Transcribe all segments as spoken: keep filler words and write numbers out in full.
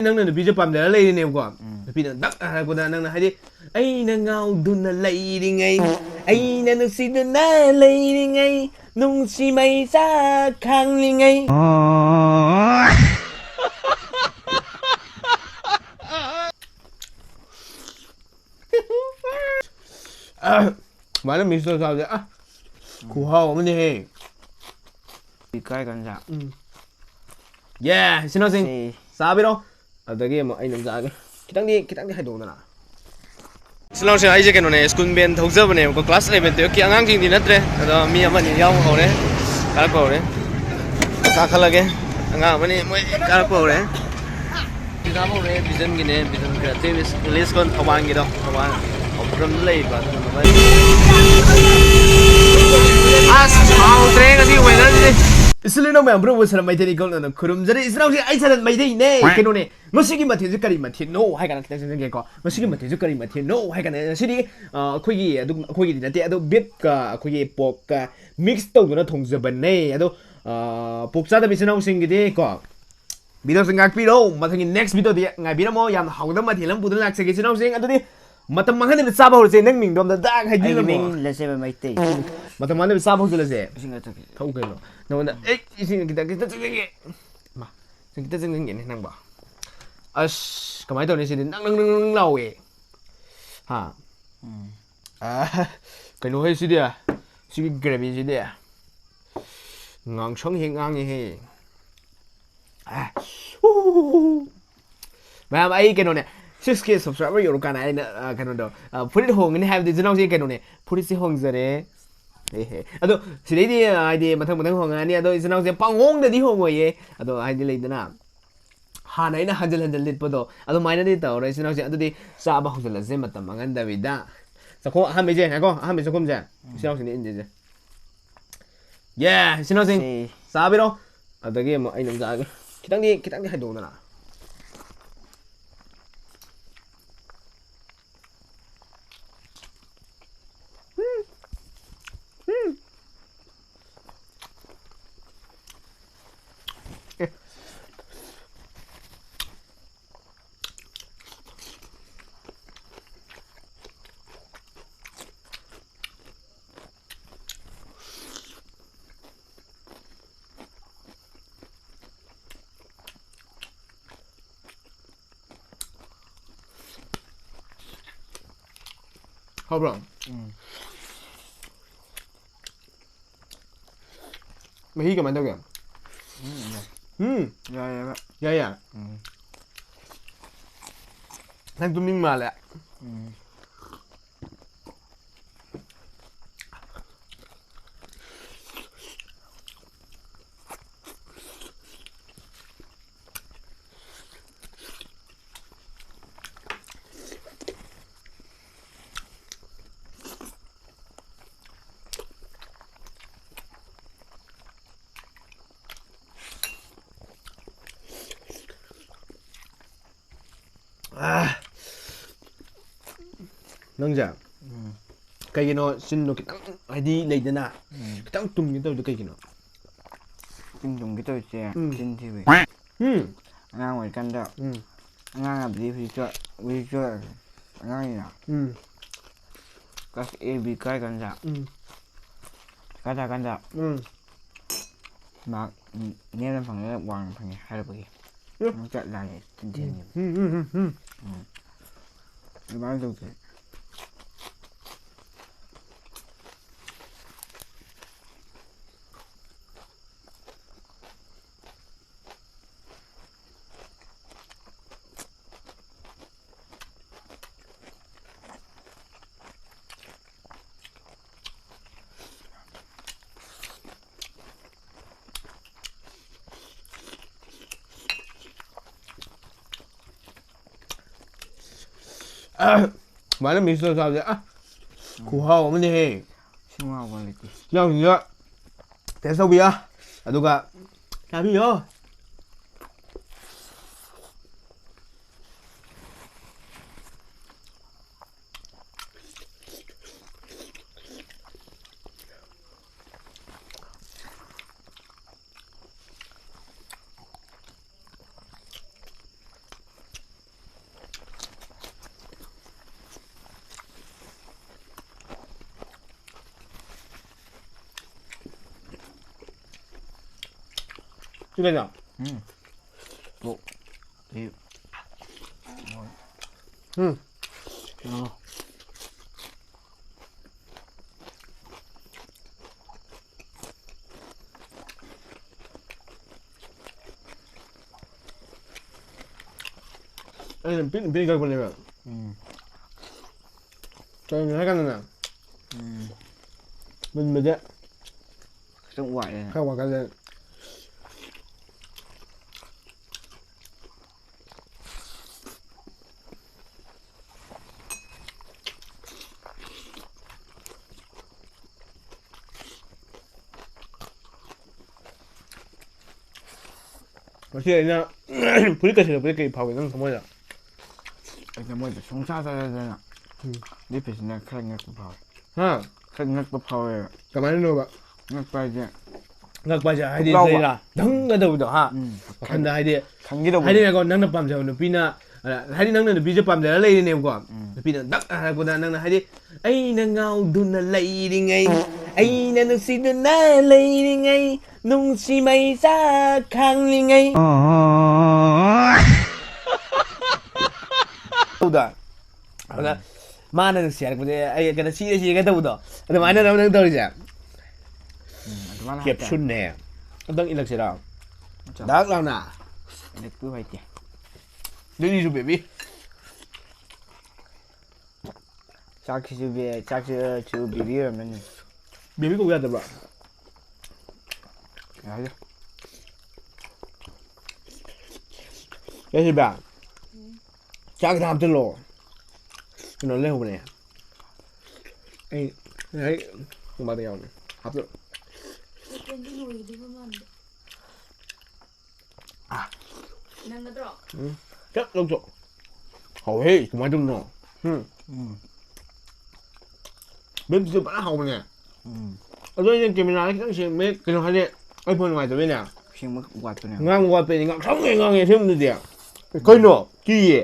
ꯅꯪꯅ ꯅꯨꯄꯤꯁꯦ ꯄꯥꯝꯖꯔ ꯂꯩꯔꯤꯅꯦꯕꯀꯣ, ꯎꯝ꯫ ꯅꯨꯄꯤꯅ ꯗꯛ ꯍꯥꯏꯔꯛꯄꯗ ꯅꯪꯅ ꯍꯥꯏꯗꯤ, "ꯑꯩꯅ ꯉꯥꯎꯗꯨꯅ ꯂꯩꯔꯤꯉꯩ, ꯑꯩꯅ ꯅꯨꯡꯁꯤꯗꯨꯅ ꯂꯩꯔꯤꯉꯩ, ꯅꯨꯡꯁꯤ ꯃꯩꯁꯥ ꯈꯥꯡꯂꯤꯉꯩ"꯫ ꯑ, ꯁꯨꯃꯥꯏꯅ ꯃꯤꯛꯁ ꯇꯧꯔ ꯆꯥꯕꯁꯦ, ꯑ, ꯈꯨꯍꯥꯎ ꯑꯃꯅꯦꯍꯦ꯫ ꯏꯀꯥꯏ ꯀꯟꯖꯥ꯫ ꯎꯝ꯫ ꯌꯦ, ꯏꯆꯤꯟ ꯏꯅꯥꯎꯁꯤꯡ, ꯁꯤ꯫ ꯆꯥꯕꯤꯔꯣ꯫ ꯑꯗꯒꯤ ꯑꯃꯨꯛ ꯑꯩꯅ ꯑꯃꯨꯛ ꯆꯥꯒꯦ꯫ ꯈꯤꯇꯪꯗꯤ, ꯈꯤꯇꯪꯗꯤ ꯍꯥꯏꯗꯣꯛꯎꯗꯅ꯫ ꯏꯆꯤꯟ ꯏꯅꯥꯎꯁꯤꯡ, ꯑꯩꯁꯦ ꯀꯩꯅꯣꯅꯦ, ꯁ꯭ꯀꯨꯜ ꯚꯦꯟ ꯊꯧꯖꯕꯅꯦꯕꯀꯣ, ꯀ꯭ꯂꯥꯁ eleven twelve ꯀꯤ ꯑꯉꯥꯡꯁꯤꯡꯗꯤ ꯅꯠꯇ꯭ꯔꯦ, ꯑꯗꯣ ꯃꯤ ꯑꯃꯅꯤ ꯌꯥꯎꯕ ꯍꯧꯔꯦ, ꯀꯥꯔꯛꯄ ꯍꯧꯔꯦ꯫ ꯀꯥꯈꯠꯂꯒꯦ, ꯑꯉꯥꯡ ꯑꯃꯅꯤ ꯃꯣꯏ ꯀꯥꯔꯛꯄ ꯍꯧꯔꯦ꯫ ꯁꯤꯗ ꯍꯧꯔꯦ, ꯚꯤꯖꯟꯒꯤꯅꯦ, ꯚꯤꯖꯟ ꯀ꯭ꯔꯤꯌꯦꯇꯤꯚ ꯏꯁ-, ꯏꯂꯤꯁꯀꯣꯟ ꯊꯧꯕꯥꯜꯒꯤꯗꯣ, ꯊꯧꯕꯥꯜ ꯑꯣꯄꯔꯝꯗ ꯂꯩꯕ ꯑꯗꯨꯒꯨꯝꯕ꯫ ꯑꯁ, ꯍꯥꯎꯇ꯭ꯔꯦ ꯉꯁꯤ ꯋꯦꯗꯔꯁꯤꯗꯤ꯫ ꯏꯆꯤꯜ ꯏꯅꯥꯎ ꯃꯌꯥꯝ ꯄꯨꯝꯅꯃꯛꯄꯨ ꯁꯅꯝ ꯃꯩꯇꯩꯅꯤ ꯀꯧꯅꯅ ꯈꯨꯔꯨꯝꯖꯔꯤ꯫ ꯏꯆꯤꯜ ꯏꯅꯥꯎꯁꯦ ꯑꯩ ꯁꯅꯝ ꯃꯩꯇꯩꯅꯦ꯫ ꯀꯩꯅꯣꯅꯦ, ꯉꯁꯤꯒꯤ ꯃꯊꯦꯜꯁꯦ ꯀꯔꯤ ꯃꯊꯦꯜꯅꯣ ꯍꯥꯏ ꯀꯥꯟꯗ ꯈꯤꯇꯪ ꯆꯪꯖꯒꯦꯀꯣ꯫ ꯉꯁꯤꯒꯤ ꯃꯊꯦꯜꯁꯦ ꯀꯔꯤ ꯃꯊꯦꯜꯅꯣ ꯍꯥꯏ ꯀꯥꯟꯗ ꯉꯁꯤꯗꯤ, ꯑ, ꯑꯩꯈꯣꯏꯒꯤ ꯑꯗꯨꯝ, ꯑꯩꯈꯣꯏꯒꯤꯗꯤ ꯅꯠꯇꯦ, ꯑꯗꯣ ꯕꯤꯞꯀ ꯑꯩꯈꯣꯏꯒꯤ ꯄꯣꯛꯀ ꯃꯤꯛꯁ ꯇꯧꯗꯨꯅ ꯊꯣꯡꯖꯕꯅꯦ꯫ ꯑꯗꯣ, ꯑ, ꯄꯣꯛ ꯆꯥꯗꯕ ꯏꯆꯤꯜ ꯏꯅꯥꯎꯁꯤꯡꯒꯤꯗꯤ ꯀꯣ, ꯚꯤꯗꯤꯑꯣꯁꯤ ꯉꯥꯛꯄꯤꯔꯣ꯫ ꯃꯊꯪꯒꯤ ꯅꯦꯛꯁ ꯚꯤꯗꯤꯑꯣꯗꯤ ꯉꯥꯏꯕꯤꯔꯝꯃꯣ꯫ ꯌꯥꯝꯅ ꯍꯥꯎꯒꯗꯕ ꯃꯊꯦꯜ ꯑꯃ ꯄꯨꯗꯨꯅ ꯂꯥꯛꯆꯒꯦ, ꯏꯆꯤꯜ ꯏꯅꯥꯎꯁꯤꯡ꯫ ꯑꯗꯨꯗꯤ ꯃꯇꯝ ꯃꯥꯡꯍꯟꯗꯅ ꯆꯥꯕ ꯍꯧꯔꯁꯦ꯫ ꯅꯪ ꯃꯤꯡꯗꯣ ꯑꯝꯇ ꯗꯥꯛ ꯑꯩꯒꯤ ꯍꯥꯏꯕꯤꯔꯝꯃꯣ꯫ ꯃꯤꯡ ꯂꯩꯁꯦꯝꯕ ꯃꯩꯇꯩ꯫ ꯃꯇꯝ ꯃꯥꯡꯍꯟꯗꯅ ꯆꯥꯕ ꯍꯧꯖꯤꯜꯂꯁꯦ꯫ ꯏꯁꯤꯡ ꯈꯔ ꯊꯛꯀꯦ꯫ ꯊꯛꯎ ꯀꯩꯅꯣ꯫ ꯅꯉꯣꯟꯗ, ꯑꯦ, ꯏꯁꯤꯡ ꯈꯤꯇꯪ, ꯈꯤꯇꯪ ꯆꯪꯖꯒꯦ꯫ ꯃꯥ, ꯏꯁꯤꯡ ꯈꯤꯇꯪ ꯆꯪꯖꯟꯒꯦꯅꯦ ꯅꯪꯕꯣ꯫ ꯑꯁ, ꯀꯃꯥꯏꯅ ꯇꯧꯅꯤ ꯁꯤꯗꯤ? ꯅꯪ, ꯅꯪ, ꯅꯪ, ꯅꯪ ꯂꯥꯎꯋꯦ꯫ ꯍꯥ? ꯎꯝ꯫ ꯑ, ꯀꯩꯅꯣꯍꯦ ꯁꯤꯗꯤ? ꯁꯤꯒꯤ ꯒ꯭ꯔꯦꯚꯤꯁꯤꯗꯤ? ꯉꯥꯡꯁꯪ ꯍꯦꯛ ꯉꯥꯡꯉꯤꯍꯦ꯫ ꯑ, ꯎ꯫ ꯃꯌꯥꯝ, ꯑꯩ ꯀꯩꯅꯣꯅꯦ, six K subscriber ꯌꯧꯔꯀꯥꯟꯗ ꯑꯩꯅ, ꯑ, ꯀꯩꯅꯣꯗꯣ, ꯑ, ꯐꯨꯔꯤꯠ ꯍꯣꯡꯒꯅꯤ ꯍꯥꯏꯕꯗꯤ ꯏꯆꯤꯟ ꯏꯅꯥꯎꯁꯦ ꯀꯩꯅꯣꯅꯦ, ꯐꯨꯔꯤꯠꯁꯦ ꯍꯣꯡꯖꯔꯦ꯫ ꯑꯦꯍꯦ꯫ ꯑꯗꯣ ꯁꯤꯗꯩꯗꯤ, ꯑ, ꯍꯥꯏꯗꯤ ꯃꯊꯪ ꯃꯊꯪ ꯍꯣꯡꯉꯛꯑꯅꯤ꯫ ꯑꯗꯣ ꯏꯆꯤꯟ ꯏꯅꯥꯎꯁꯦ ꯄꯪꯍꯣꯡꯗꯗꯤ ꯍꯣꯡꯉꯣꯏꯌꯦ꯫ ꯑꯗꯣ ꯍꯥꯏꯗꯤ ꯂꯩꯗꯅ, ꯍꯥꯟꯅ ꯑꯩꯅ ꯍꯟꯖꯤꯟ ꯍꯟꯖꯤꯟ ꯂꯤꯠꯄꯗꯣ ꯑꯗꯨꯃꯥꯏꯅꯗꯤ ꯇꯧꯔꯣꯏ ꯏꯆꯤꯟ ꯏꯅꯥꯎꯁꯦ꯫ ꯑꯗꯨꯗꯤ ꯆꯥꯕ ꯍꯧꯖꯤꯜꯂꯁꯦ ꯃꯇꯝ ꯃꯥꯡꯍꯟꯗꯕꯤꯗ꯫ ꯆꯥꯛꯈꯣꯝ ꯑꯍꯥꯟꯕꯩꯁꯦ, ꯉꯥꯏꯈꯣ, ꯑꯍꯥꯟꯕꯩ ꯆꯥꯛꯈꯣꯝꯁꯦ ꯏꯆꯤꯟ ꯏꯅꯥꯎꯁꯤꯡꯅ ꯏꯟꯗꯣꯏꯁꯦ꯫ ꯌꯦ, ꯏꯆꯤꯟ ꯏꯅꯥꯎꯁꯤꯡ, ꯁꯤ꯫ ꯆꯥꯕꯤꯔꯣ꯫ ꯑꯗꯒꯤ ꯑꯃꯨꯛ ꯑꯩꯅ ꯑꯃꯨꯛ ꯆꯥꯒꯦ꯫ ꯈꯤꯇꯪꯗꯤ, ꯈꯤꯇꯪꯗꯤ ꯍꯥꯏꯗꯣꯛꯎꯗꯅ꯫ ꯎꯝ꯫ ꯎꯝ꯫ ꯑꯦ꯫ ꯐꯕ꯭ꯔꯣ? ꯎꯝ ꯃꯍꯤ ꯀꯃꯥꯏꯅ ꯇꯧꯒꯦ? ꯎꯝ ꯌꯥꯏ꯫ ꯎꯝ ꯌꯥꯏꯑꯕ꯫ ꯌꯥꯏ ꯌꯥꯏ꯫ ꯎꯝ ꯅꯪ ꯇꯨꯝꯅꯤꯡ ꯃꯥꯜꯂꯦ꯫ ꯎꯝ ꯅꯪꯁꯦ ꯎꯝ ꯀꯩꯒꯤꯅꯣ ꯆꯤꯟꯗꯣ ꯈꯤꯇꯪ, ꯍꯥꯏꯗꯤ ꯂꯩꯗꯅ, ꯎꯝ ꯈꯤꯇꯪ ꯇꯨꯝꯒꯦ ꯇꯧꯔꯤꯗꯣ ꯀꯩꯒꯤꯅꯣ? ꯆꯤꯟ ꯇꯨꯝꯒꯦ ꯇꯧꯔꯤꯁꯦ ꯎꯝ꯫ ꯆꯤꯟ ꯊꯤꯕꯩ꯫ ꯎꯝ ꯑꯉꯥꯡ ꯑꯣꯏꯔꯤꯀꯥꯟꯗ ꯎꯝ ꯑꯉꯥꯡ ꯍꯥꯏꯕꯗꯤ ꯍꯧꯖꯤꯛꯇ ꯍꯧꯖꯤꯛꯇ ꯑꯉꯥꯡꯅꯤꯅ ꯎꯝ ꯀ꯭ꯂꯥꯁ ꯑꯦ ꯕꯤ ꯀꯥꯏ ꯀꯥꯟꯗ ꯎꯝ ꯀꯥꯏ ꯀꯥꯟꯗ ꯎꯝ ꯃꯥꯔꯛ ꯅꯦꯝꯅ ꯐꯪꯉꯦ ꯋꯥꯡꯅ ꯐꯪꯉꯦ ꯍꯥꯏꯔꯛꯄꯒꯤ ꯎꯝ꯫ ꯑꯃꯨꯛ ꯆꯠ ꯂꯥꯜꯂꯦ ꯆꯤꯟ ꯊꯤꯕꯅꯤ꯫ ꯎꯝ ꯎꯝ ꯎꯝ ꯎꯝ ꯑꯗꯨꯃꯥꯏꯅ ꯇꯧꯗꯦ꯫ ꯁꯨꯃꯥꯏꯅ ꯃꯤꯛꯁ ꯇꯧꯔ ꯆꯥꯕꯁꯦ ꯑ ꯈꯨꯍꯥꯎ ꯑꯃꯅꯦꯍꯦ꯫ ꯁꯤꯃꯥꯎꯕ ꯂꯩꯇꯦ꯫ ꯌꯥꯝꯁꯤꯒ ꯇꯦꯁ ꯇꯧꯕꯤꯌꯣ ꯑꯗꯨꯒ ꯆꯥꯕꯤꯌꯣ꯫ ꯁꯤ ꯀꯩꯅꯣ? ꯎꯝ꯫ ꯄꯣꯛ꯫ ꯁꯤ꯫ ꯎꯝ꯫ ꯀꯩꯅꯣ꯫ ꯑꯩꯅ ꯄꯤꯛꯅ ꯄꯤꯛꯅ ꯀꯛꯄꯅꯦꯕ꯫ ꯎꯝ꯫ ꯀꯩꯒꯤꯅꯣ ꯍꯥꯏ ꯀꯥꯟꯗꯅꯦ, ꯎꯝ꯫ ꯃꯨꯟꯕꯁꯦ ꯈꯤꯇꯪ ꯋꯥꯠꯂꯦꯅ꯫ ꯈꯔ ꯋꯥꯠꯀꯜꯂꯦ꯫ ꯉꯁꯤ ꯑꯩꯅ ꯐꯨꯔꯤꯠꯀ ꯁꯦꯠꯂꯛꯄꯁꯦ ꯀꯩ ꯐꯥꯎꯒꯦ ꯅꯪ ꯊꯃꯣꯏꯗ? ꯑꯩ ꯊꯃꯣꯏꯗ ꯁꯨꯡꯁꯥ ꯆꯥꯖꯗꯅ ꯎꯝ꯫ ꯂꯤꯠꯄꯁꯤꯅ ꯈꯔ ꯉꯛꯄ ꯐꯥꯎꯋꯦ꯫ ꯍꯥ? ꯈꯔ ꯉꯛꯄ ꯐꯥꯎꯋꯦꯕ꯫ ꯀꯃꯥꯏꯅꯅꯣꯕ? ꯉꯛꯄ ꯍꯥꯏꯁꯦ ꯉꯛꯄ ꯍꯥꯏꯁꯦ ꯍꯥꯏꯗꯤ ꯂꯥꯎꯕ꯫ ꯂꯩꯗꯅ ꯙꯪꯒ ꯇꯧꯕꯗꯣ, ꯍꯥ? ꯎꯝ꯫ ꯋꯥꯈꯟꯗ ꯍꯥꯏꯗꯤ ꯈꯪꯒꯦ ꯇꯧꯕꯗꯣ꯫ ꯍꯥꯏꯗꯤꯅꯦꯀꯣ, ꯅꯪꯅ ꯄꯥꯝꯖꯕ ꯅꯨꯄꯤꯅ, ꯑ, ꯍꯥꯏꯗꯤ ꯅꯪꯅ ꯅꯨꯄꯤꯁꯦ ꯄꯥꯝꯖꯔ ꯂꯩꯔꯤꯅꯦꯕꯀꯣ꯫ ꯎꯝ꯫ ꯅꯨꯄꯤꯅ ꯗꯛ ꯍꯥꯏꯔꯛꯄꯗ ꯅꯪꯅ ꯍꯥꯏꯗꯤ, "ꯑꯩꯅ ꯉꯥꯎꯗꯨꯅ ꯂꯩꯔꯤꯉꯩ, ꯑꯩꯅ ꯅꯨꯡꯁꯤꯗꯨꯅ ꯂꯩꯔꯤꯉꯩ, ꯅꯨꯡꯁꯤ ꯃꯩꯁꯥ ꯈꯥꯡꯂꯤꯉꯩ"꯫ ꯇꯧꯗ꯫ ꯑꯗ ꯃꯥꯅ ꯅꯨꯡꯁꯤ ꯍꯥꯏꯔꯛꯄꯁꯦ ꯑꯩ ꯀꯩꯅꯣ ꯁꯤꯔꯦ ꯁꯤꯔꯦꯒ ꯇꯧꯕꯗꯣ꯫ ꯑꯗꯨꯃꯥꯏꯅ ꯅꯪ ꯇꯧꯔꯤꯁꯦ꯫ ꯎꯝ, ꯑꯗꯨꯃꯥꯏꯅ ꯍꯥꯏꯇꯥꯔꯦ꯫ ꯀꯦꯞꯁꯨꯟꯅꯦ꯫ ꯑꯝꯇꯪ ꯏꯜꯂꯛꯁꯤꯔꯣ? ꯆꯥꯎ꯫ ꯗꯥꯛ ꯂꯥꯎꯅ꯫ ꯏꯜꯂꯛꯄꯤꯌꯨ ꯍꯩꯇꯦ꯫ ꯑꯗꯨꯗꯤ ꯏꯜꯂꯨ, ꯕꯦꯕꯤ꯫ ꯆꯥꯛꯁꯤꯁꯨ ꯕꯦ-, ꯆꯥꯛꯁꯤꯁꯨ ꯕꯦꯕꯤ ꯑꯣꯏꯔꯝꯃꯅꯤ꯫ ꯕꯦꯕꯤ ꯀꯧ ꯌꯥꯗꯕ꯭ꯔꯣ? ꯌꯥꯏꯗ꯫ ꯑꯦ, ꯁꯤꯕ꯫ ꯎꯝ꯫ ꯆꯥꯛ ꯈꯤꯇ ꯍꯥꯞꯆꯤꯜꯂꯣ꯫ ꯀꯩꯅꯣ ꯂꯩꯍꯧꯕꯅꯦ꯫ ꯑꯩ ꯉꯁꯥꯏ ꯀꯣꯡꯄꯥꯟꯗ ꯌꯥꯎꯕꯅꯦ꯫ ꯍꯥꯞꯆꯤꯜꯂꯣ꯫ ꯆꯤꯛꯀꯟꯗꯤ ꯂꯣꯏꯒꯗꯕ ꯃꯥꯟꯗꯦ꯫ ꯅꯪꯒꯗ꯭ꯔꯣ? ꯎꯝ꯫ ꯆꯞ ꯂꯧꯊꯣꯛ꯫ ꯍꯥꯎꯋꯦꯍꯦ, ꯀꯃꯥꯏꯅ ꯇꯧꯔꯤꯅꯣ? ꯎꯝ꯫ ꯎꯝ꯫ ꯕꯦꯝꯁꯤꯁꯨ ꯐꯖꯅ ꯍꯥꯎꯕꯅꯦ꯫ ꯎꯝ꯫ ꯑꯗꯣ ꯑꯩꯅ ꯀꯦꯃꯦꯔꯥꯗ ꯈꯤꯇꯪ ꯁꯦꯡꯕ, ꯀꯩꯅꯣ ꯍꯥꯏꯗꯤ, ꯑꯩ ꯐꯣꯟ ꯅꯨꯡꯉꯥꯏꯇꯕꯩꯅꯦ꯫ ꯁꯦꯡꯕ ꯋꯥꯠꯄꯅꯦ꯫ ꯉꯥꯡꯕ ꯋꯥꯠꯄꯩꯅꯦ, ꯉꯥꯡꯁꯪ ꯂꯣꯏ ꯉꯥꯡꯉꯦ ꯑꯁꯦꯡꯕꯗꯗꯤ꯫ ꯀꯩꯅꯣ? ꯀꯤꯌꯦ꯫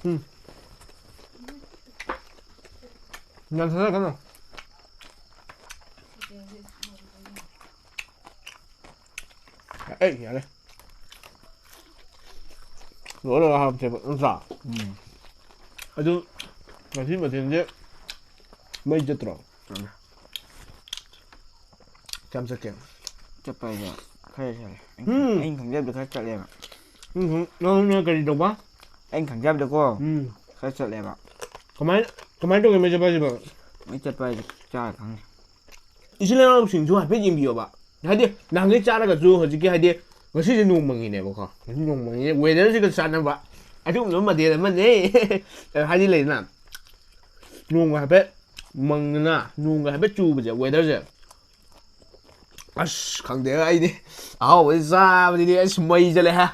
ꯎꯝ꯫ ꯌꯥꯝ ꯊꯥꯖꯔꯛꯀꯅꯨ꯫ ꯑꯩ ꯌꯥꯔꯦ꯫ ꯂꯣꯏꯔ ꯂꯣꯏꯔ ꯍꯥꯞꯁꯦꯕ, ꯅꯠꯇ꯭ꯔꯥ? ꯎꯝ꯫ ꯑꯗꯨ ꯉꯁꯤ ꯃꯊꯦꯜꯁꯦ ꯃꯩ ꯆꯠꯇ꯭ꯔꯣ? ꯆꯠꯂꯦ꯫ ꯀꯌꯥꯝ ꯆꯠꯀꯦ? ꯆꯠꯄ ꯍꯥꯏꯁꯦ ꯈꯔ ꯆꯠꯂꯦ꯫ ꯑꯩꯅ ꯎꯝ꯫ ꯑꯩꯅ ꯈꯪꯖꯕꯗ ꯈꯔ ꯆꯠꯂꯦꯕ꯫ ꯎꯝ ꯍꯨꯝ꯫ ꯅꯪꯅ ꯀꯔꯤ ꯇꯧꯕ? ꯑꯩꯅ ꯈꯪꯖꯕꯗꯀꯣ ꯎꯝ꯫ ꯈꯔ ꯆꯠꯂꯦꯕ꯫ ꯀꯃꯥꯏ-, ꯀꯃꯥꯏꯅ ꯇꯧꯒꯦ ꯃꯩ ꯆꯠꯄ ꯍꯥꯏꯁꯤꯕꯣ? ꯃꯩ ꯆꯠꯄ ꯍꯥꯏꯁꯦ ꯆꯥꯔ ꯈꯪꯅꯤ꯫ ꯏꯆꯤꯜ ꯏꯅꯥꯎꯁꯤꯡꯁꯨ ꯍꯥꯏꯐꯦꯠ ꯌꯦꯡꯕꯤꯌꯣꯕ꯫ ꯍꯥꯏꯗꯤ ꯅꯍꯥꯟꯈꯩ ꯆꯥꯔꯒꯁꯨ ꯍꯧꯖꯤꯛꯀꯤ ꯍꯥꯏꯗꯤ ꯉꯁꯤꯁꯦ ꯅꯣꯡ ꯃꯪꯉꯤꯅꯦꯕꯀꯣ꯫ ꯉꯁꯤ ꯅꯣꯡ ꯃꯪꯉꯤꯅꯦ, weatherꯁꯤꯒ ꯆꯥꯟꯅꯕ ꯑꯗꯨꯒꯨꯝꯂꯕ ꯃꯊꯦꯜ ꯑꯃꯅꯦ꯫ ꯍꯥꯏꯗꯤ ꯂꯩꯗꯅ ꯅꯣꯡꯒ ꯍꯥꯏꯐꯦꯠ ꯃꯪꯗꯅ ꯅꯣꯡꯒ ꯍꯥꯏꯐꯦꯠ ꯆꯨꯕꯁꯦ weatherꯁꯦ꯫ ꯑꯁ ꯈꯪꯗꯦ ꯑꯩꯗꯤ ꯑꯍꯥꯎꯕꯁꯤ ꯆꯥꯕꯁꯤꯗꯤ ꯑꯁ ꯃꯩ ꯆꯠꯂꯦꯍꯦ꯫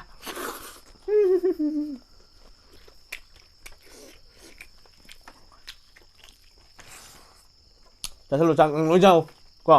ꯆꯥꯁꯤꯜꯂꯣ, ꯆꯥꯛ ꯅꯪ ꯂꯣꯏ ꯆꯥꯎ ꯀꯣ꯫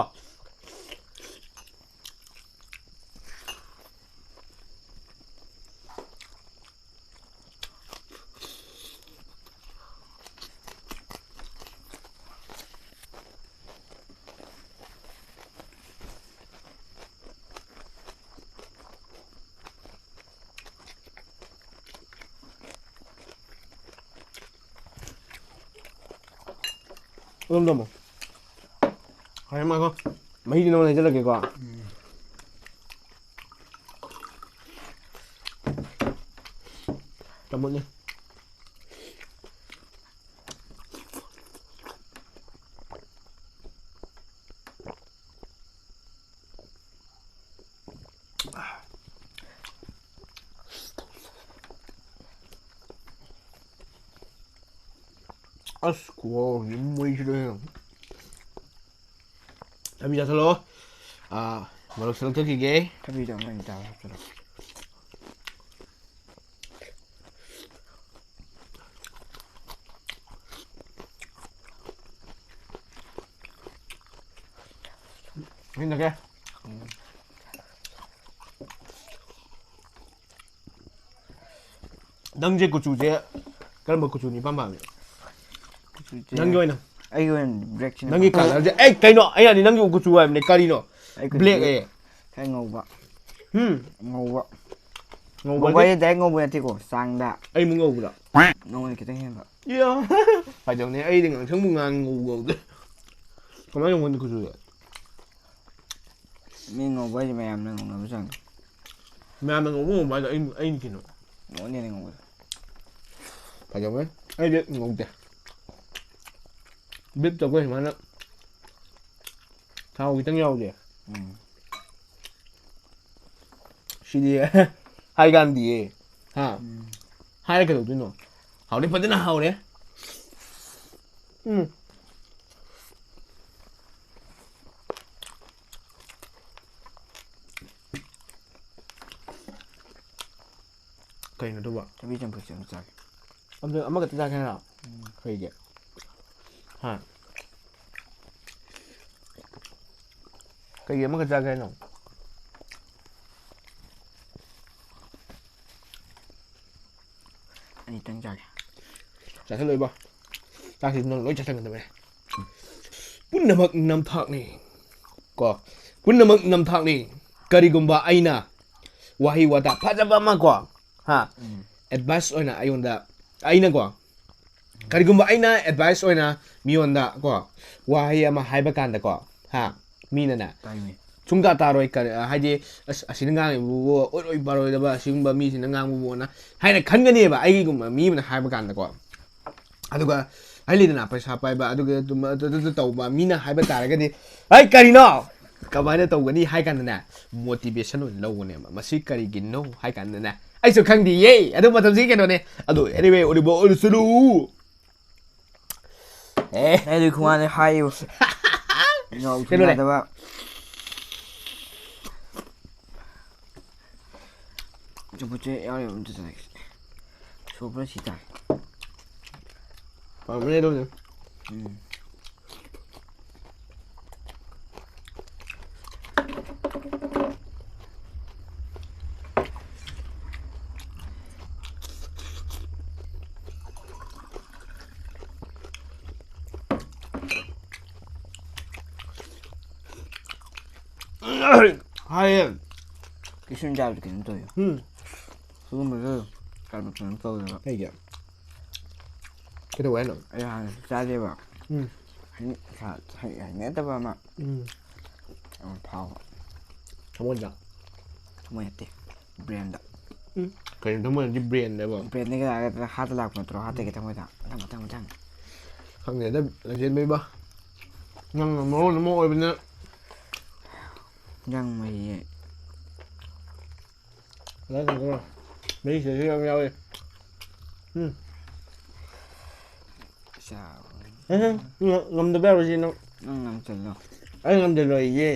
ꯑꯗꯨꯝ ꯊꯝꯃꯣ꯫ ꯍꯣꯔꯦꯟ ꯃꯥꯀꯣ ꯃꯍꯤꯗꯤ ꯅꯉꯣꯟꯗ ꯍꯩꯖꯤꯜꯂꯛꯀꯦꯀꯣ꯫ ꯆꯥꯃꯨꯛꯅꯤ꯫ ꯑꯁ ꯈꯨꯍꯥꯎꯁꯤ ꯃꯩꯁꯤꯗ꯫ ꯊꯕꯤ ꯆꯥꯁꯤꯜꯂꯣ꯫ ꯑꯥ, ꯃꯣꯔꯣꯛꯁꯨ ꯂꯧꯊꯣꯛꯈꯤꯒꯦ꯫ ꯊꯕꯤꯗꯣ ꯑꯃꯨꯛ ꯆꯥꯕ ꯍꯥꯞꯆꯤꯜꯂꯣ꯫ ꯍꯦꯟꯖꯒꯦ꯫ ꯅꯪꯁꯦ ꯀꯨꯆꯨꯁꯦ ꯀꯔꯝꯕ ꯀꯨꯆꯨꯅꯤ ꯏꯄꯥꯝ ꯄꯥꯝꯃꯤ? ꯀꯨꯆꯨꯁꯦ ꯅꯪꯒꯤ ꯑꯣꯏꯅ? ꯑꯩꯒꯤ ꯑꯣꯏꯅ blackꯁꯤꯅ ꯅꯪꯒꯤ ꯄꯥꯝꯃꯤ꯫ Colourꯁꯦ, ꯑꯩ ꯀꯩꯅꯣ? ꯑꯩ ꯍꯥꯏꯗꯤ ꯅꯪꯒꯤ ꯀꯨꯆꯨ ꯍꯥꯏꯕꯅꯦ, ꯀꯔꯤꯅꯣ? ꯑꯩ ꯀꯨꯆꯨꯁꯦ black ꯑꯌꯦ꯫ ꯈꯔ ꯉꯧꯕ꯫ ꯎꯝ꯫ ꯉꯧꯕ꯫ ꯉꯧꯕ ꯉꯧꯕ ꯍꯥꯏꯗꯤ ꯍꯥꯏꯁꯦ ꯗꯥꯏꯔꯦꯛ ꯉꯧꯕ ꯅꯠꯇꯦꯀꯣ, ꯆꯥꯡꯗ꯫ ꯑꯩ ꯑꯃꯨꯛ ꯉꯧꯕꯗ꯫ ꯅꯉꯣꯟꯗ ꯈꯤꯇꯪ ꯍꯦꯟꯕ꯫ ꯏꯌꯥ꯫ ꯐꯥꯏꯗꯧꯅꯦ, ꯑꯩꯗꯤ ꯉꯥꯡꯁꯪꯕꯨ ꯉꯥꯡ ꯉꯧ ꯉꯧꯗꯦ꯫ ꯀꯃꯥꯏꯅ ꯉꯧꯒꯅꯤ ꯀꯨꯆꯨꯁꯦ? ꯃꯤ ꯉꯧꯕ ꯍꯥꯏꯁꯦ ꯃꯌꯥꯝꯅ ꯉꯧꯅꯕ ꯆꯥꯡꯅꯤ꯫ ꯃꯌꯥꯝꯅ ꯉꯧꯕ ꯉꯧꯕ ꯍꯥꯏꯗꯣ ꯑꯩ, ꯑꯩꯅ ꯀꯩꯅꯣ꯫ ꯉꯧꯅꯦꯅ ꯉꯧꯕꯗꯣ꯫ ꯐꯥꯏꯗꯧꯅꯦ꯫ ꯑꯩꯗꯤ ꯉꯧꯗꯦ꯫ ꯕꯤꯞ ꯇꯧꯕ ꯁꯨꯃꯥꯏꯅ ꯊꯥꯎ ꯈꯤꯇꯪ ꯌꯥꯎꯗꯦ꯫ ꯎꯝ꯫ ꯁꯤꯗꯤ ꯍꯥꯏ ꯀꯥꯟꯗꯤꯌꯦ꯫ ꯍꯥ? ꯎꯝ꯫ ꯍꯥꯏꯔ ꯀꯩꯗꯧꯗꯣꯏꯅꯣ? ꯍꯥꯎꯗꯤ ꯐꯖꯅ ꯍꯥꯎꯔꯦ꯫ ꯎꯝ꯫ ꯀꯩꯅꯣ ꯑꯗꯨꯕꯣ? ꯊꯕꯤ ꯆꯝꯐꯨꯠꯁꯦ ꯑꯃ ꯆꯥꯒꯦ꯫ ꯑꯗꯨ ꯑꯃꯈꯛꯇ ꯆꯥꯒꯦ ꯍꯥꯏꯔꯣ? ꯎꯝ꯫ ꯀꯩꯒꯤ? ꯍꯥ? ꯀꯩꯒꯤ ꯑꯃꯈꯛ ꯆꯥꯒꯦ ꯍꯥꯏꯅꯣ? ꯑꯅꯤꯇꯪ ꯆꯥꯒꯦ꯫ ꯆꯥꯁꯤꯜꯂꯣ ꯏꯕꯣ꯫ ꯆꯥꯛꯁꯤ ꯅꯪ ꯂꯣꯏ ꯆꯥꯁꯤꯟꯒꯗꯕꯅꯦ꯫ ꯄꯨꯝꯅꯃꯛ ꯅꯝꯊꯥꯛꯅꯤ꯫ ꯀꯣ, ꯄꯨꯝꯅꯃꯛ ꯅꯝꯊꯥꯛꯅꯤ꯫ ꯀꯔꯤꯒꯨꯝꯕ ꯑꯩꯅ ꯋꯥꯍꯩ ꯋꯥꯇꯥ ꯐꯖꯕ ꯑꯃ ꯀꯣ, ꯍꯥ? ꯎꯝ꯫ ꯑꯦꯗꯚꯥꯏꯁ ꯑꯣꯏꯅ ꯑꯩꯉꯣꯟꯗ, ꯑꯩꯅꯀꯣ, ꯀꯔꯤꯒꯨꯝꯕ ꯑꯩꯅ ꯑꯦꯗꯚꯥꯏꯁ ꯑꯣꯏꯅ ꯃꯤꯉꯣꯟꯗ ꯀꯣ, ꯋꯥꯍꯩ ꯑꯃ ꯍꯥꯏꯕ ꯀꯥꯟꯗꯀꯣ, ꯍꯥ? ꯃꯤꯅꯅꯦ ꯇꯥꯏꯃꯤ꯫ ꯁꯨꯡꯇꯥ ꯇꯥꯔꯣꯏ, ꯀꯔꯤ, ꯍꯥꯏꯗꯤ, "ꯑꯁ, ꯑꯁꯤꯅ ꯉꯥꯡꯉꯤꯕꯕꯨ ꯑꯣꯏꯔꯣꯏ ꯄꯥꯔꯣꯏꯗꯕ ꯑꯁꯤꯒꯨꯝꯕ ꯃꯤꯁꯤꯅ ꯉꯥꯡꯕꯕꯨꯅ" ꯍꯥꯏꯅ ꯈꯟꯒꯅꯦꯕ, ꯑꯩꯒꯨꯝꯕ ꯃꯤ ꯑꯃꯅ ꯍꯥꯏꯕ ꯀꯥꯟꯗꯀꯣ꯫ ꯑꯗꯨꯒ ꯑꯩ ꯂꯩꯗꯅ ꯄꯩꯁꯥ ꯄꯥꯏꯕ ꯑꯗꯨꯒ ꯑꯗꯨꯝ ꯑꯗꯨ, ꯑꯗꯨ ꯇꯧꯕ ꯃꯤꯅ ꯍꯥꯏꯕ ꯇꯥꯔꯒꯗꯤ, "ꯑꯩ ꯀꯔꯤꯅꯣ? ꯀꯃꯥꯏꯅ ꯇꯧꯒꯅꯤ?" ꯍꯥꯏ ꯀꯥꯟꯗꯅꯦ, ꯃꯣꯇꯤꯚꯦꯁꯟ ꯑꯣꯏꯅ ꯂꯧꯒꯅꯦꯕ꯫ ꯃꯁꯤ ꯀꯔꯤꯒꯤꯅꯣ ꯍꯥꯏ ꯀꯥꯟꯗꯅꯦ, ꯑꯩꯁꯨ ꯈꯪꯗꯤꯌꯦ꯫ ꯑꯗꯨ ꯃꯇꯝꯁꯤꯒꯤ ꯀꯩꯅꯣꯅꯦ꯫ ꯑꯗꯨ anyway, ꯑꯣꯏꯔꯤꯕ ꯑꯣꯏꯔꯁꯅꯨ꯫ ꯑꯦ꯫ ꯑꯩꯗꯤ ꯈꯨꯃꯥꯟꯗꯤ ꯍꯥꯏꯌꯨ꯫ ꯉꯥꯎꯁꯨ ꯀꯩꯅꯣꯅꯦ꯫ ꯌꯥꯗꯕ꯫ ꯆꯝꯐꯨꯠꯁꯦ ꯌꯥꯎꯔꯤꯕ ꯑꯝꯇ ꯆꯥꯒꯦ꯫ ꯁꯣꯛꯄꯅ ꯁꯤ ꯇꯥꯔꯦ꯫ ꯄꯥꯝꯕꯅꯦ ꯑꯗꯨꯝ꯫ ꯎꯝ꯫ ꯍꯥꯏꯌꯦ꯫ ꯀꯤꯁꯟ ꯆꯥꯕꯗꯤ ꯀꯩꯅꯣ ꯇꯧꯋꯤ꯫ ꯎꯝ꯫ ꯑꯗꯨꯒꯨꯝꯕꯗꯣ ꯀꯩꯅꯣ ꯀꯩꯅꯣ ꯇꯧꯋꯦꯕ꯫ ꯀꯩꯒꯤ? ꯀꯩꯗꯧꯋꯦ ꯍꯥꯏꯅꯣ? ꯑꯩ ꯍꯥꯟꯅꯁꯨ ꯆꯥꯗꯦꯕ꯫ ꯎꯝ꯫ ꯍꯩ-, ꯁꯥ-, ꯍꯩ-, ꯍꯩꯅꯗꯕ ꯑꯃ꯫ ꯎꯝ꯫ ꯑꯃ ꯐꯥꯎꯕ꯫ ꯊꯃꯣꯏꯗ? ꯊꯃꯣꯏ ꯅꯠꯇꯦ꯫ ꯕ꯭ꯔꯦꯟꯗ꯫ ꯎꯝ꯫ ꯀꯩꯅꯣ ꯊꯃꯣꯏ ꯅꯠꯇꯦ ꯕ꯭ꯔꯦꯟꯗꯕꯣ? ꯕ꯭ꯔꯦꯟꯗꯒꯤ ꯂꯥꯛꯑꯒ ꯍꯥꯔꯠꯇ ꯂꯥꯛꯄ ꯅꯠꯇ꯭ꯔꯣ? ꯍꯥꯔꯠꯇꯒꯤ ꯊꯃꯣꯏꯗ꯫ ꯃꯊꯪ, ꯃꯊꯪ, ꯃꯊꯪ꯫ ꯈꯪꯗꯦꯗ, ꯂꯟꯆꯦꯟꯕ ꯏꯕꯣ꯫ ꯅꯪꯅ ꯃꯔꯣꯟ ꯑꯃ ꯑꯣꯏꯕꯅꯤꯅ꯫ ꯌꯥꯝ ꯃꯍꯤ꯫ ꯂꯥꯏꯔꯤꯛ ꯇꯧꯗꯣꯏꯔꯣ? ꯃꯍꯤ ꯁꯤꯗꯁꯨ ꯌꯥꯝ ꯌꯥꯎꯋꯦ꯫ ꯎꯝ꯫ ꯆꯥꯎ꯫ ꯑꯦ, ꯉ-, ꯉꯝꯗꯕ ꯌꯥꯔꯣꯏ ꯁꯤ ꯅꯪ꯫ ꯅꯪ ꯉꯝꯁꯤꯜꯂꯣ꯫ ꯑꯩ ꯉꯝꯖꯜꯂꯣꯏꯌꯦ꯫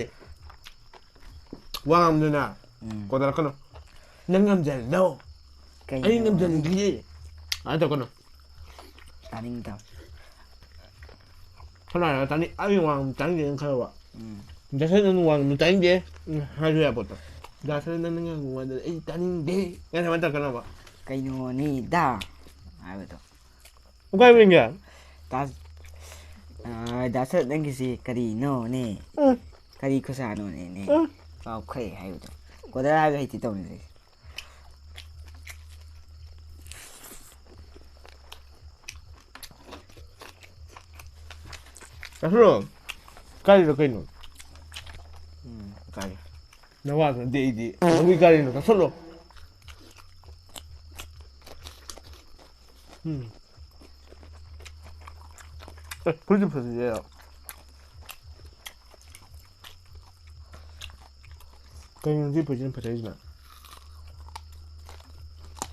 ꯋꯥ ꯉꯥꯡꯕꯗꯨꯅ ꯎꯝ꯫ ꯀꯣꯟꯅꯔꯛꯀꯅꯨ꯫ ꯅꯪ ꯉꯝꯖꯜꯂꯣ꯫ ꯀꯩꯅꯣ? ꯑꯩ ꯉꯝꯖꯟꯒꯦ꯫ ꯑꯗꯨꯃꯥꯏꯅ ꯇꯧꯀꯅꯨ꯫ ꯇꯥꯅꯤꯡꯗꯕ꯫ ꯁꯝꯅ ꯍꯥꯏꯔꯕꯗ ꯇꯥꯅꯤꯡ-, ꯑꯩ ꯋꯥ ꯉꯥꯡꯕ ꯇꯥꯅꯤꯡꯗꯦꯅ ꯈꯜꯂꯣꯕ꯫ ꯎꯝ꯫ ꯗꯥ ꯁꯔꯠ ꯅꯪ ꯋꯥ ꯉꯥꯡꯕ ꯇꯥꯅꯤꯡꯗꯦ꯫ ꯎꯝ, ꯍꯥꯏꯕ ꯌꯥꯕ ꯄꯣꯠꯇꯣ꯫ ꯗꯥ ꯁꯔꯠ ꯅꯪꯅ ꯉꯥꯡꯕ ꯋꯥꯗꯣ ꯑꯩ ꯇꯥꯅꯤꯡꯗꯦ꯫ ꯀꯥꯏꯅ ꯁꯨꯃꯥꯏꯅ ꯇꯧꯔꯛꯀꯅꯣꯕ꯫ ꯀꯩꯅꯣꯅꯦ ꯗꯥ ꯍꯥꯏꯕꯗꯣ꯫ ꯀꯥꯏ ꯃꯤꯡꯒꯦ? ꯗꯥ-, ꯑꯥ, ꯗꯥ ꯁꯔꯠ ꯅꯪꯒꯤꯁꯤ ꯀꯔꯤꯅꯣꯅꯦ? ꯎꯝ꯫ ꯀꯔꯤ ꯈꯨꯁꯥꯅꯣꯅꯦꯅꯦ? ꯎꯝ꯫ ꯀꯥꯎꯈ꯭ꯔꯦ ꯍꯥꯏꯕꯗꯣ꯫ ꯀꯣꯗꯔ ꯍꯥꯏꯕ ꯍꯩꯇꯦ ꯇꯧꯔꯤꯁꯦ꯫ ꯆꯠꯈ꯭ꯔꯣ꯫ ꯀꯥꯏꯗ ꯀꯩꯅꯣ? ꯎꯝ, ꯀꯥꯏ? ꯅꯋꯥꯁꯨ ꯅꯠꯇꯦ ꯑꯩꯗꯤ꯫ ꯅꯪꯒꯤ ꯀꯥꯏꯗꯅꯣ? ꯆꯠꯈ꯭ꯔꯣ꯫ ꯎꯝ꯫ ꯑꯦ, ꯐꯨꯔꯤꯠꯁꯨ ꯐꯖꯩꯌꯦ꯫ ꯀꯩꯅꯣ ꯁꯤ ꯐꯨꯔꯤꯠꯁꯤꯅ ꯐꯖꯩꯁꯤꯅ?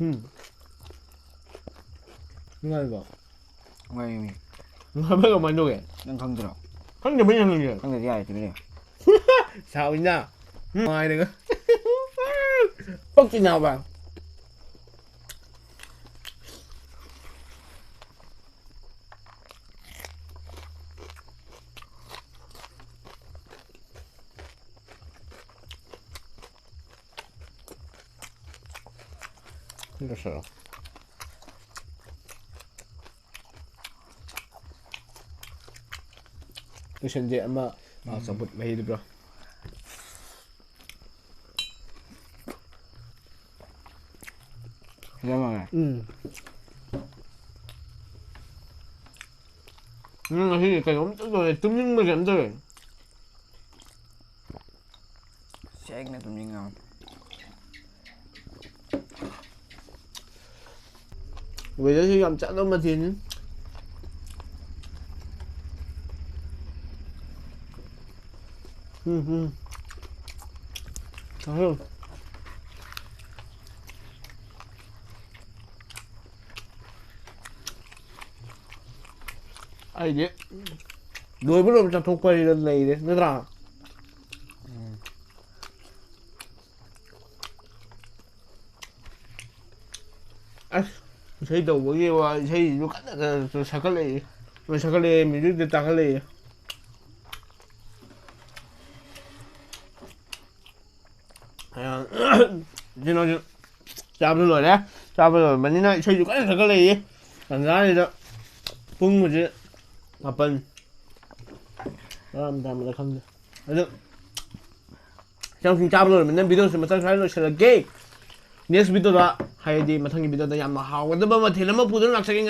ꯎꯝ꯫ ꯅꯨꯡꯉꯥꯏꯕ꯭ꯔꯣ? ꯅꯨꯡꯉꯥꯏꯔꯤꯃꯤ꯫ ꯅꯨꯡꯉꯥꯏꯕ ꯀꯃꯥꯏꯅ ꯇꯧꯒꯦ? ꯅꯪ ꯈꯪꯗ꯭ꯔꯣ? ꯈꯪꯗꯕꯩ ꯍꯪꯉꯤꯅꯦ꯫ ꯈꯪꯗ꯭ꯔꯗꯤ ꯌꯥꯔꯦ, ꯇꯨꯃꯤꯟ ꯂꯩꯌꯨ꯫ ꯁꯥꯎꯏꯅ꯫ ꯅꯨꯡꯉꯥꯏꯔꯒ꯫ ꯄꯛꯇꯤ ꯅꯥꯕ꯫ ꯂꯣꯏꯁꯤꯜꯂꯣ꯫ ꯂꯣꯏꯁꯤꯟꯁꯦ ꯑꯃ, ꯑ, ꯎꯝ꯫ ꯆꯝꯐꯨꯠ ꯃꯍꯤꯗꯨ ꯄꯤꯔꯣ꯫ ꯌꯥꯝ ꯃꯥꯜꯂꯦ꯫ ꯎꯝ꯫ ꯅꯪ ꯉꯁꯤ ꯀꯩꯅꯣꯝ ꯇꯧꯔꯦ, ꯇꯨꯝꯅꯤꯡꯕ ꯀꯩꯅꯣꯝ ꯇꯧꯔꯦ꯫ ꯁꯦꯡꯅ ꯇꯨꯝꯅꯤꯡꯉꯦ꯫ Weatherꯁꯤ ꯌꯥꯝ ꯆꯥꯟꯅꯕ ꯃꯊꯦꯜꯅꯤ꯫ ꯎꯝ, ꯎꯝ꯫ ꯆꯥꯔꯣ꯫ ꯑꯩꯗꯤ ꯂꯣꯏꯕ ꯂꯣꯏꯕ ꯆꯥꯊꯣꯛꯄ ꯍꯥꯏꯗ ꯂꯩꯔꯦ, ꯅꯠꯇ꯭ꯔꯥ? ꯑꯁ, ꯏꯁꯩ ꯇꯧꯕꯒꯤ ꯋꯥ, ꯏꯁꯩꯁꯤꯁꯨ ꯀꯟꯅ ꯁꯛꯀꯠꯂꯛꯏ꯫ ꯂꯣꯏ ꯁꯛꯀꯠꯂꯛꯑꯦ, musicꯇ ꯇꯥꯈꯠꯂꯛꯏ꯫ ꯑ, ꯀꯩꯅꯣꯁꯨ ꯆꯥꯕꯁꯨ ꯂꯣꯏꯔꯦ꯫ ꯆꯥꯕ ꯂꯣꯏꯔꯕꯅꯤꯅ ꯏꯁꯩꯁꯨ ꯀꯟꯅ ꯁꯛꯀꯠꯂꯛꯏ꯫ ꯇꯟꯖꯥꯁꯤꯗ ꯄꯨꯡ ꯍꯧꯖꯤꯛ ꯃꯥꯄꯟ꯫ ꯇꯔꯥ ꯇꯥꯔꯝꯃꯗ꯭ꯔꯥ ꯈꯪꯗꯦ꯫ ꯑꯗꯨ ꯏꯆꯝꯁꯤꯡ ꯆꯥꯕ ꯂꯣꯏꯔꯕꯅꯤꯅ videoꯁꯤ ꯃꯇꯥꯡ ꯁ꯭ꯋꯥꯏꯗ ꯂꯣꯏꯁꯤꯜꯂꯒꯦ꯫ Next videoꯗ, ꯍꯥꯏꯗꯤ ꯃꯊꯪꯒꯤ videoꯗ ꯌꯥꯝꯅ ꯍꯥꯎꯒꯗꯕ ꯃꯊꯦꯜ ꯑꯃ ꯄꯨꯗꯨꯅ ꯂꯥꯛꯆꯒꯦ꯫